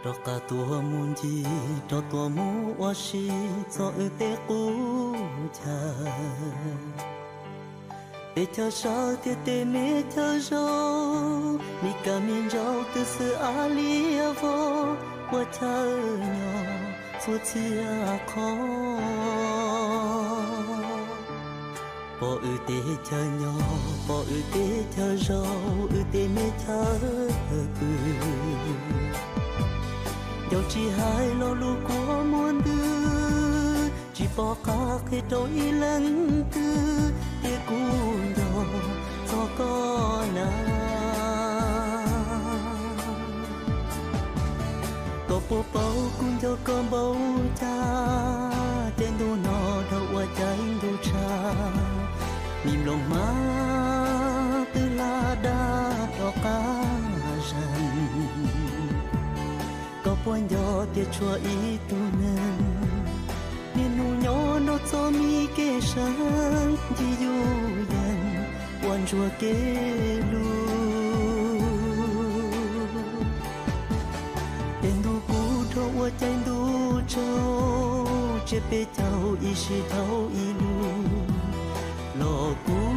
Rov qab tuaj mus ncig, rov tuaj mus ua si txog wb tej qub chaw. Tej chaw sawv thiab tej me chaw zaus, me kab me ntsaum twb xwb a liab vog, ua chaw nyob txhua txhia qhov. Pom wb tej chaw nyob, pom wb tej chaw zaus, wb tej me chaw pw, nco tsis hais lo lus kua muag ntws, tsis pom qab qhia rau ib leeg twg, tias kuv nco txog koj na. Koj puas paub kuv nco koj npaum cas, caij ntuj no dhau ua caij ntuj tshav, me nplooj hmab twb hla dab rov qab zam. Koj puas nco tias tshuav ib tug neeg, niaj hnub nyob nrog txoj me kev seev, ncig yuj yees ua ntsuag kev lus. Caij ntuj kub dhau ua caij ntuj tsaug, tsiab peb caug ib sij dhau ib lus, los kuv